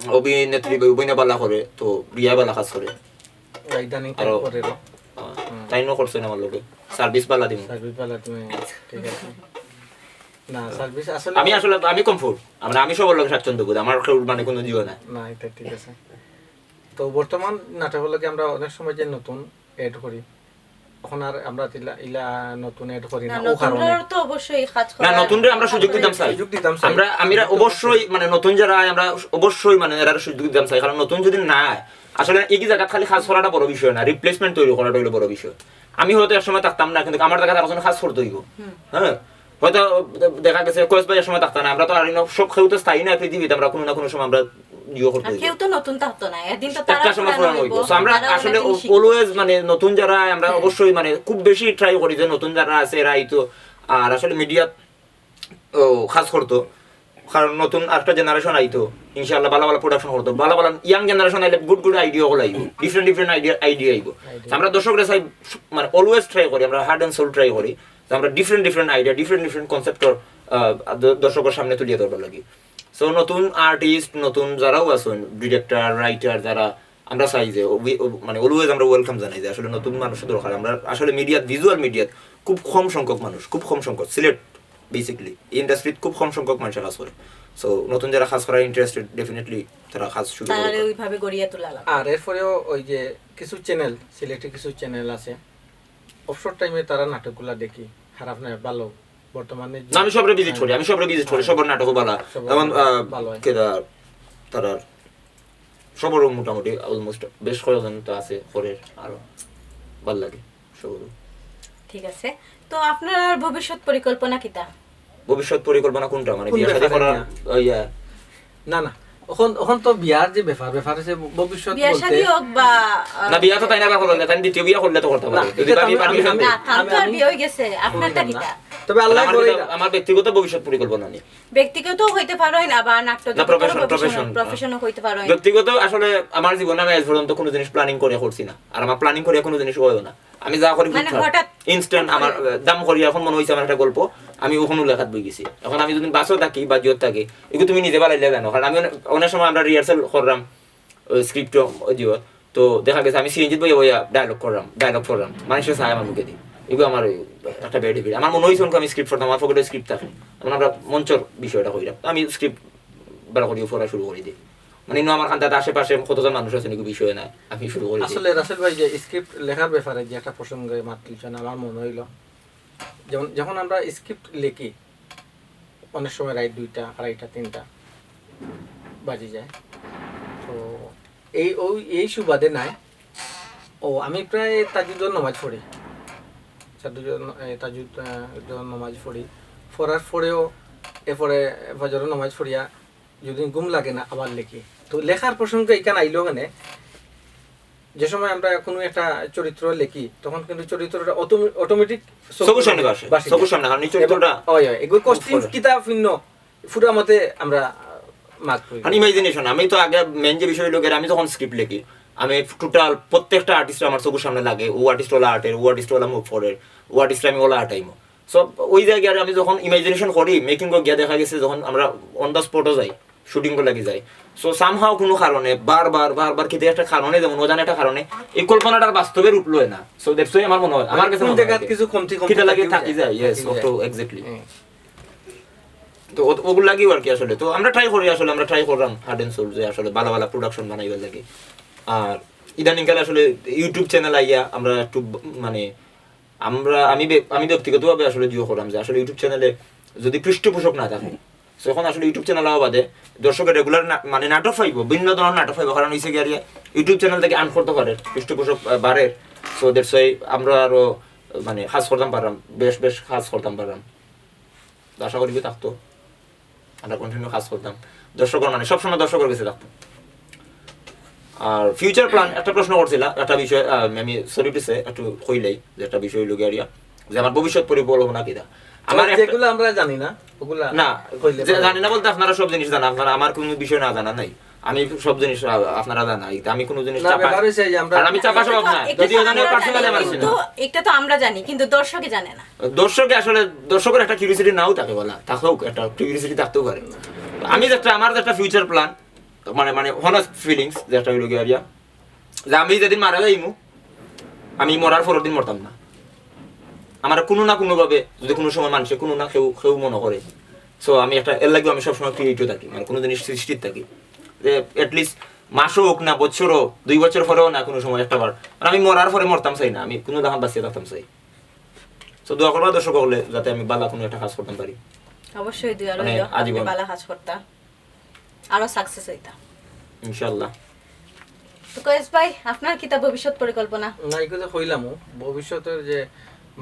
অভিনেত্রী বা অভিনয় বালা করে, তো রিয়া বালা কাজ করে। ইদানিং আরো- করে তাইনও করছে না আমার লগে, সার্ভিস বালা দিমু। সার্ভিস বালা তুমি, ঠিক আছে। না, সার্ভিস আসলে আমি আসলে আমি কমফোর্ট, মানে আমি সবার লগে স্বাচ্ছন্দ্য বোধ, আমার কেউ মানে কোনো জিও না। না, এটা ঠিক আছে। তো বর্তমান নাটক হলো কি, আমরা অনেক সময় যে নতুন অ্যাড করি, এখন আর আমরা ইলা ইলা নতুন অ্যাড করি না, না, ও কারণে। নতুনরাও তো অবশ্যই কাজ না, নতুনরাও আমরা সুযোগ দিতাম চাই। সুযোগ দিতাম চাই। আমরা আমরা অবশ্যই মানে নতুন যারা আয়, আমরা অবশ্যই মানে এরা সুযোগ দিতাম চাই, কারণ নতুন যদি না আয়, আসলে একই জায়গাত খালি কাজ করাটা বড় বিষয় না, রিপ্লেসমেন্ট তৈরি করাটা হইলো বড় বিষয়। আমি হয়তো এক সময় থাকতাম না, কিন্তু আমার জায়গাত আরেকজন কাজ করতে হইব। হ্যাঁ, হয়তো দেখা গেছে কয়েস ভাই এক সময় থাকতাম না, আমরা তো আর ইনো সব কেউ তো স্থায়ী না পৃথিবীতে, আমরা কোনো না কোনো সময় আমরা ইয়ে করতে আর হইব। কেউ তো নতুন থাকতো না, একদিন তো একটা তারা সময় পুরানো পুরানো হইব, হইব। So আমরা তারাও আসলে অনেক জিনিস শিখবে। অলওয়েজ মানে নতুন যারা আয়, আমরা অবশ্যই মানে আমরা খুব বেশি ট্রাই করি যে নতুন যারা আছে এরা আইতো, আর আসলে মিডিয়া ও কাজ করতো, কারণ নতুন একটা জেনারেশন আইতো, ইনশাআল্লাহ ভালা ভালা প্রোডাকশন করতো, ভালা ভালা ইয়াং জেনারেশন আইলে গুড গুড আইডিয়া গুলো আইব, ডিফারেন্ট ডিফারেন্ট আইডিয়া আইডিয়া আইব। So আমরা দর্শকরা চাই মানে অলওয়েজ ট্রাই করি, আমরা হার্ট অ্যান্ড সোল ট্রাই করি যে আমরা different different idea, different different concept দর্শকের সামনে তুলিয়ে ধরবার লাগি। সো নতুন আর্টিস্ট, নতুন যারাও আছেন, ডিরেক্টর, রাইটার, যারা আমরা চাই যে ওবি- ও- মানে অলওয়েজ আমরা ওয়েলকাম জানাই যে আসলে নতুন মানুষের দরকার। আমরা আসলে মিডিয়াত, ভিজুয়াল মিডিয়াত খুব কম সংখ্যক মানুষ, খুব কম সংখ্যক, সিলেট বেসিক্যালি এই ইন্ডাস্ট্রিত খুব কম সংখ্যক মানুষের কাজ করে। সো নতুন যারা কাজ করার ইন্টারেস্টেড, ডেফিনেটলি তারা কাজ শুরু তাহলে করে। ওইভাবে গড়িয়া তোলা লাগবে। আর এরপরেও ওই যে কিছু চ্যানেল, সিলেটি কিছু চ্যানেল আছে, অবসর টাইমে তারা নাটকগুলা দেখি, খারাপ নয়, ভালো। বর্তমানে যে- না, আমি সবরে ভিজিট করি, আমি সবরে ভিজিট করি, সবার নাটকও ভালা। সবার যেমন আহ, ভালো হয়। কেদা তারা সবারও মোটামুটি অলমোস্ট বেশ কয়েকজন তো আছে করে, আরো ভালো লাগে সবারও। ঠিক আছে, তো আপনার ভবিষ্যৎ পরিকল্পনা কিতা? ভবিষ্যৎ পরিকল্পনা কোনটা, মানে কোন বিয়া শাদী ব্যাপারে করা? নিয়া? ওই, আহ, না, না, এখন এখন তো বিয়ার যে ব্যাপার, ব্যাপার হচ্ছে ভবিষ্যৎ বিয়া বলতে শাদী হোক বা আহ, না, বিয়া তো তাই না করলে, তাই দ্বিতীয় বিয়া করলে তো করতে পারে। না, যদি এটা তো ভাবি আমি- পারমিশন আমি- দেয়। না, তাহলে তো আর আমি- বিয়ে হয়ে গেছে, আপনারটা না, না। কিতা? তবে আল্লাহ আমার করে কিন্তু- আমার ব্যক্তিগত ভবিষ্যৎ পরিকল্পনা নেই। ব্যক্তিগত হইতে পারো না, আবার নাট্য না, প্রফেশন, প্রফেশন। প্রফেশনও হইতে পারো না। ব্যক্তিগত আসলে আমার জীবনে আমি আজ পর্যন্ত কোনো জিনিস প্ল্যানিং করে করছি না, আর আমার প্ল্যানিং করে কোনো জিনিস হয়ও না। আমি যা করি মানে হুটহাট, হঠাৎ ইনস্ট্যান্ট। আমার আহ, দাম করি এখন মনে হইছে আমার একটা গল্প, আমি ওখানে লেখাত বই গেছি। এখন আমি যদি বাসও থাকি বা জিওত থাকি, এগুলো তুমি নিজে বানাইলে জানো, কারণ আমি অনেক- অনেক সময় আমরা রিহার্সাল করলাম ওই স্ক্রিপ্ট, ওই জিওত, তো দেখা গেছে আমি সিএনজিত বইয়া বইয়া ডায়লগ করলাম, ডায়লগ করলাম, মানুষের চায় আমার মুখে দিই। এগুলো আমার ওই একটা ব্যাড হ্যাবিট। আমার মনে হইছে আমি স্ক্রিপ্ট পড়তাম, আমার পকেটে স্ক্রিপ্ট থাকে, মানে আমরা মঞ্চর বিষয়টা কইলাম, আমি স্ক্রিপ্ট বার করি পড়া শুরু করে দিই। মানে ইনো আমার কান্দাতে আশেপাশে কতজন মানুষ আছে নাকি বিষয় না, আমি শুরু করে দিই। আসলে রাসেল ভাই যে স্ক্রিপ্ট লেখার ব্যাপারে যে একটা প্রসঙ্গে মাত তুলছেন, আমার মনে হইল যেমন যখন আমরা স্ক্রিপ্ট লিখি, অনেক সময় রাইত দুইটা, আড়াইটা, তিনটা বাজি যায়। তো এই ওই এই সুবাদে নাই। ও, আমি প্রায় তাজুদর নামাজ পড়ি, তাজুদর ন- এ, তাজুদ আহ, দর নামাজ পড়ি, পড়ার পরেও এরপরে ফজরের নামাজ পড়িয়া যদি ঘুম লাগে না আবার লিখি। তো লেখার প্রসঙ্গে এখানে আইলো মানে যে সময় আমরা কোনো একটা চরিত্র লিখি, তখন কিন্তু চরিত্রটা অটোমেটিক চোখের সামনে ভাসে, চোখের সামনে, কারণ এই চরিত্রটা ওই ওই এগুলো কস্টিউম করে। কিতা ভিন্ন পুরা মতে আমরা মাত করি। মানে ইমাজিনেশন। আমি তো আগে মেইন যে বিষয় লোকের, আমি যখন স্ক্রিপ্ট লিখি, আমি টোটাল প্রত্যেকটা আর্টিস্ট আমার চোখের সামনে লাগে, ও আর্টিস্ট ওলা আর্টের, ও আর্টিস্ট ওলা মুভ করের, ও আর্টিস্ট আমি ওলা আর্টাইমো। সো ওই জায়গায় আমি যখন ইমাজিনেশন করি, মেকিং গিয়া দেখা গেছে যখন আমরা অন দ্য স্পটও যাই, শুটিং লাগি যাই, সো সামহাও কোনো কারণে বারবার বারবার কিতা একটা কারণে, যেমন অজানা একটা কারণে এই কল্পনাটার বাস্তবে রূপ লয় না। সো দ্যাটস ওয়াই আমার মনে হয়, আমার কাছে কোন মনে হয় জায়গাত যে কিছু কমতি কমতি কিতা লাগে থাকি থাকি যায়, ইয়েস, থাকি যায়। তো এক্স্যাক্টলি। হুম। তো ও- ওগুলো লাগিও আর কি আসলে। তো আমরা ট্রাই করি আসলে, আমরা ট্রাই করলাম হার্ট অ্যান্ড সোল যে আসলে ভালো ভালো প্রোডাকশন বানাইবার লাগে। আর ইদানিংকালে আসলে ইউটিউব চ্যানেল আইয়া আমরা একটু ব- মানে আমরা আমি ব্য- আমি ব্যক্তিগতভাবে আসলে জিও করলাম যে আসলে ইউটিউব চ্যানেলে যদি পৃষ্ঠপোষক না থাকে, তো এখন আসলে ইউটিউব চ্যানেল হওয়া বাদে দর্শকের রেগুলার মানে নাটক পাইবো, ভিন্ন ধরনের নাটক পাইবো, কারণ হইছে কি আর ইয়া, ইউটিউব চ্যানেল থেকে আর্ন করতে পারে, পৃষ্ঠপোষক আহ, বাড়ের। সো দ্যাটস ওয়াই আমরা আরো মানে কাজ করতাম পারলাম, বেশ বেশ কাজ করতাম পারলাম। তো আশা করি কি থাকতো, আমরা কন্টিনিউ কাজ করতাম, দর্শকর মানে সবসময় দর্শকর গেছে থাকতাম। আর ফিউচার প্ল্যান একটা প্রশ্ন করছিলা, একটা বিষয়, আহ, আমি সরি টু সে একটু কইলাই যে একটা বিষয় হইল গিয়া যে আমার ভবিষ্যৎ পরিকল্পনা কিতা। আমার একটা- যেগুলো আমরা জানি না, ওগুলা না, কইলে যে পারে। জানি না বলতে আপনারা সব জিনিস জানা, আপনারা আমার কোনো বিষয় না জানা নাই। আমি সব জিনিস, আহ, আপনারা জানা, এই আমি কোনো জিনিস না, চাপা, ব্যাপার হইছে যে আমরা কারণ আমি চাপা স্বভাব না, এটা তো যদিও জানি আমরা পার্সোনালি জানি, আমার কিন্তু না। এটা তো আমরা জানি, কিন্তু দর্শকে জানে না। দর্শকে আসলে, দর্শকের একটা কিউরিওসিটি নাও থাকে বলা, থাকুক, একটা কিউরিওসিটি থাকতেও পারে। আমি যেটা, আমার যেটা ফিউচার প্ল্যান, মানে, মানে, হনেস্ট ফিলিংস যেটা হইল গিয়া যে আমি যেদিন মারা যাইমু, আমি মরার পরের দিন মরতাম না। আমার কোনো না কোনোভাবে যদি কোনো সময় মানুষে কোনো না কেউ, কেউ মনে করে, সো আমি একটা, এর লাগেও আমি সবসময় ক্রিয়েটিভ থাকি, মানে, কোনো জিনিস সৃষ্টির থাকি, যে অ্যাটলিস্ট মাসও হোক না, বছরও, দুই বছর পরেও না, কোনো সময় একটা বার, মানে, আমি মরার পরে মরতাম চাই না, আমি কোনো দাম বাঁচিয়ে থাকতাম চাই। তো দোয়া করবা দর্শক হলে, যাতে আমি বালা কোনো একটা কাজ করতাম পারি। অবশ্যই দোয়া মানে, রইল, আপনি আজীবন। বালা কাজ করতা, আরো সাকসেস হইতা। ইনশাআল্লাহ। তো কয়েস ভাই, আপনার কিতা ভবিষ্যৎ পরিকল্পনা? না, এগুলো কইলামও, ভবিষ্যতের যে,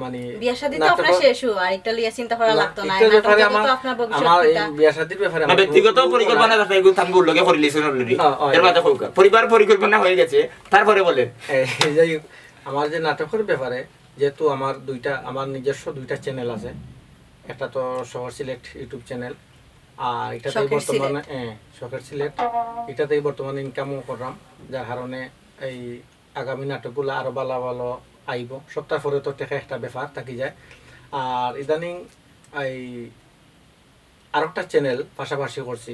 মানে, বিয়া শাদী তো নাটক আপনার শেষ হওয়া, আর একটা লইয়া চিন্তা করা না, লাগতো না। এটার ব্যাপারে আমার, তো আপনার ভবিষ্যৎ আমার এই কিতা? বিয়া শাদীর ব্যাপারে না, আমার ব্যক্তিগত কোনো পরিকল্পনা না। আছে, এগুলো তো আমি ওর লগে করে লিসেন অলরেডি। না, হয়। এর বাদে কইবা। পরিবার পরিকল্পনা হয়ে গেছে, তারপরে বলেন। এই, এই যাই হোক, আমার যে নাটকের ব্যাপারে, যেহেতু আমার দুইটা, আমার নিজস্ব দুইটা চ্যানেল আছে, একটা তো শহর সিলেট ইউটিউব চ্যানেল, আর এটাতেই শখের বর্তমানে, সিলেট। হ্যাঁ, শখের সিলেট, এটাতেই বর্তমানে ইনকামও করলাম, যার কারণে এই আগামী নাটকগুলো আরো ভালো ভালো আইব। সপ্তাহ পরে তো টেকা একটা ব্যাপার থাকি যায়। আর ইদানিং এই আরেকটা চ্যানেল পাশাপাশি করছি,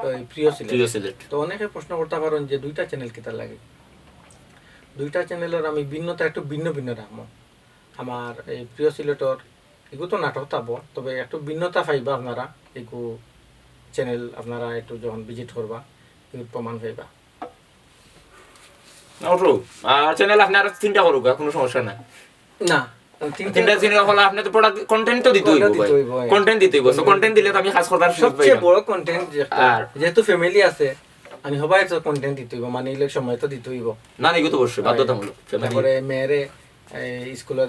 ওই প্রিয় সিলেট। প্রিয় সিলেট। তো অনেকে প্রশ্ন করতে পারেন যে দুইটা চ্যানেল কিতার লাগে? দুইটা চ্যানেলের আমি ভিন্নতা একটু ভিন্ন ভিন্ন রাখবো। আমার এই প্রিয় সিলেটর এগু তো নাটক থাকবো, তবে একটু ভিন্নতা পাইবা আপনারা, এগু চ্যানেল আপনারা একটু যখন ভিজিট করবা, এগু প্রমাণ পাইবা। না, ওঠো। আর চ্যানেল আপনি আরো তিনটা করুক, কোনো সমস্যা নাই। না, তিনটা তিনটা চ্যানেল হলে আপনি তো প্রোডাক্ট, কন্টেন্ট তো দিতে হইব, কন্টেন্ট দিতে হইব, হ্যাঁ। কন্টেন্ট দিতে হইব। So, কন্টেন্ট দিলে তো আমি কাজ করবার সুযোগ সবচেয়ে পাইলাম। বড় কন্টেন্ট যে একটা, আর যেহেতু ফ্যামিলি আছে, আমি সবাই তো কন্টেন্ট দিতে হইব, মানে, ইলে সময় তো দিতে হইব। না, না, এগুলো তো অবশ্যই, হ্যাঁ। বাধ্যতামূলক। ফ্যামিলি। তারপরে মেয়েরে, এই, স্কুলে, এ,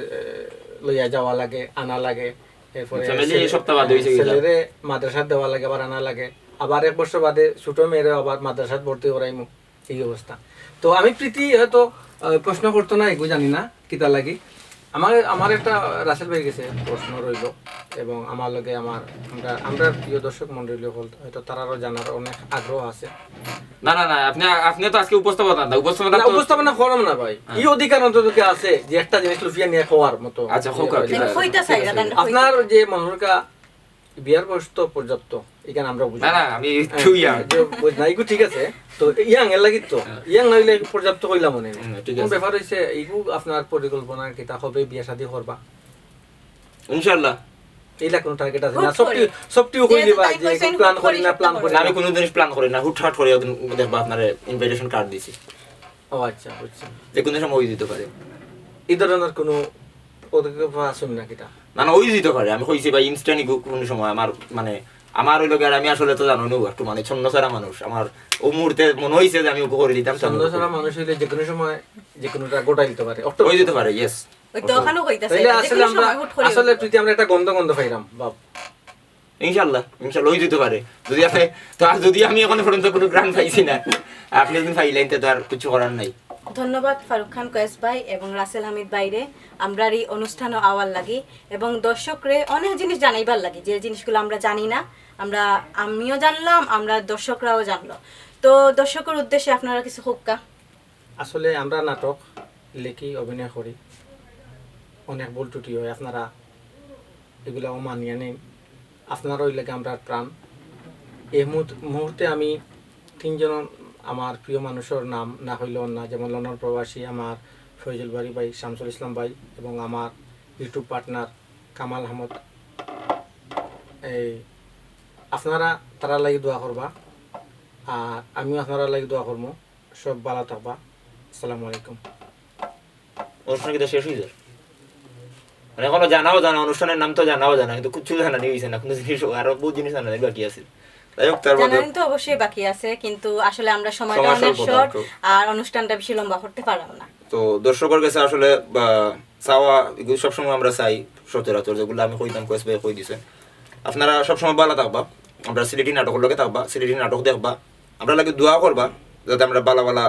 লইয়া যাওয়া লাগে, আনা লাগে, এরপরে ফ্যামিলি ছেলে-, সপ্তাহ বাদে হইছে কি ছেলেরে মাদ্রাসাত দেওয়া লাগে, আবার আনা লাগে, আবার এক বছর বাদে ছোট মেয়েরে আবার মাদ্রাসাত ভর্তি করাইমু, এই অবস্থা। তো আমি প্রীতি হয়তো, আহ, প্রশ্ন করতো না, এগু জানি না কিতা লাগি। আমার, আমার একটা রাসেল ভাই গেছে প্রশ্ন রইল, এবং আমার লগে আমার, আমরা, আমরা প্রিয় দর্শক মণ্ডলী হল, হয়তো তারারও জানার অনেক আগ্রহ আছে। না, না, না, আপনি, আপনি তো আজকে উপস্থাপনা না, উপস্থাপনা না, তো উপস্থাপনা করম না ভাই। হ্যাঁ। এই অধিকার অন্তত কি আছে যে একটা জিনিস লুফিয়া নিয়ে খাওয়ার মতো? আচ্ছা, হোক, ইয়ে আর কি হয়। না, কইতা চাই, আপনার যে মনোরকা বিয়ার বয়স তো পর্যাপ্ত, এখানে আমরা বুঝি। না, না, আমি হ্যাঁ, too young। যে বুঝ-, না, এগু ঠিক আছে। তো ইয়াং এর লাগি তো, হ্যাঁ। ইয়াং না হইলে পর্যাপ্ত কইলাম মনে নেই। হুম, ঠিক কোন আছে। ব্যাপার হইছে, এগু আপনার পরিকল্পনা কিতা হবে, বিয়া শাদী করবা? ইনশাআল্লাহ। এইলা কোনো টার্গেট আছে না? হুট সবটি, করে। সবটিও কই যেহেতু দিবা তাই যে কইছেন, প্ল্যান হুট করি করে না, সব প্ল্যান করি না। আমি কোনোদিন প্ল্যান করি না, হুটহাট করে একদিন দেখবা আপনারে ইনভাইটেশন কার্ড দিছি। ও আচ্ছা, বুঝছি। যে কোনো সময় হয়ে যেতে পারে। এই ধরনের কোনো পদক্ষেপ আসুন না কিতা? না, না, ওই দিতে পারে। আমি কইছি ভাই, ইনস্ট্যান্ট কোনো সময় আমার, মানে, আমার ওই লোকের, আমি আসলে তো জানো না, একটু, মানে, ছন্ন ছাড়া মানুষ। আমার ও মুহূর্তে মনে হইছে যে আমি ওকে করে দিতাম, ছন্ন ছাড়া মানুষ হইলে যে কোনো সময় যে কোনোটা গোটাই দিতে পারে। অটো ওই দিতে পারে, ইয়েস। ওই তো ওখানেও কইতাছে, তাইলে যে আসলে কোনো আমরা, সময় হুট করে আসলে হইতো। প্রীতি আমরা একটা গন্ধ গন্ধ পাইলাম, বাপ। ইনশাল্লাহ, ইনশাল্লাহ, ওই দিতে পারে। যদি আপনি, তো আর যদি আমি এখনো পর্যন্ত কোনো গ্রান্ট পাইছি না, আপনি যদি পাইলেন, তো আর কিছু করার নাই। ধন্যবাদ ফারুক খান কয়েস ভাই এবং রাসেল হামিদ ভাইরে। আমরার এই অনুষ্ঠানও আওয়ার লাগি এবং দর্শকরে অনেক জিনিস জানাইবার লাগি, যে জিনিসগুলো আমরা জানি না, আমরা, আমিও জানলাম, আমরা দর্শকরাও জানলো। তো দর্শকের উদ্দেশ্যে আপনারা কিছু হোক্কা। আসলে আমরা নাটক লেখি, অভিনয় করি, অনেক ভুল ত্রুটি হয়, আপনারা এগুলাও মানিয়া নিন। আপনারা হইলে কি আমরা প্রাণ। এই মুহূর্ত-, মুহূর্তে আমি তিনজন আমার প্রিয় মানুষের নাম না হইলেও না, যেমন লন্ডন প্রবাসী আমার ফয়জুল বারী ভাই, শামসুল ইসলাম ভাই এবং আমার ইউটিউব পার্টনার কামাল আহমদ। এই আপনারা তারার লাগি দোয়া করবা, আর আমিও আপনারার লাগি দোয়া করবো। সব ভালো থাকবা। আসসালামু আলাইকুম। অনুষ্ঠান কিতা শেষ হয়ে যায়? মানে, এখনো জানাও জানা, অনুষ্ঠানের নাম তো জানাও জানা, কিন্তু কিচ্ছু জানানি হইছে না, কোনো জিনিস, আরো বহুত জিনিস জানানি বাকি আছে। যাই হোক, তার বাদে জানানি তো অবশ্যই বাকি আছে, কিন্তু আসলে আমরা সময়টা সময় অনেক স্বল্পতা শর্ট, একটু। আর অনুষ্ঠানটা বেশি লম্বা করতে পারলাম না। তো দর্শকের কাছে আসলে, বা, চাওয়া, এগুলো সবসময় আমরা চাই। সচরাচর যেগুলো আমি কইতাম, কয়েস ভাই কই দিছে। আপনারা সবসময় ভালা থাকবা, আমরা সিলেটি নাটকর লগে থাকবা, সিলেটি নাটক দেখবা, আমরা লাগি দোয়া করবা, যাতে আমরা ভালা ভালা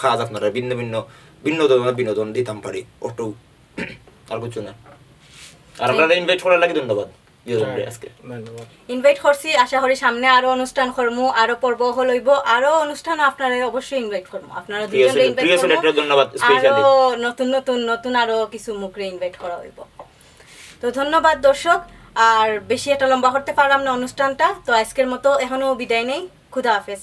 কাজ আপনারা ভিন্ন ভিন্ন ভিন্ন ধরনের বিনোদন দিতাম পারি। অটো আর কিছু না। আর আপনারা ইনভাইট করার লাগি ধন্যবাদ। প্রিয়জন ভাই, আজকে ধন্যবাদ। ইনভাইট করছি, আশা করি সামনে আরো অনুষ্ঠান করমু, আরো পর্ব হল হইব, আরো অনুষ্ঠান আপনারা অবশ্যই ইনভাইট করমু। আপনারা দুইজনকে ইনভাইট করমু। ধন্যবাদ স্পেশালি। আরো নতুন নতুন নতুন আরো কিছু মুখরে ইনভাইট করা হইব। তো ধন্যবাদ দর্শক, আর বেশি একটা লম্বা করতে পারলাম না অনুষ্ঠানটা। তো আজকের মতো এখনো বিদায় নেই, খুদা হাফেজ।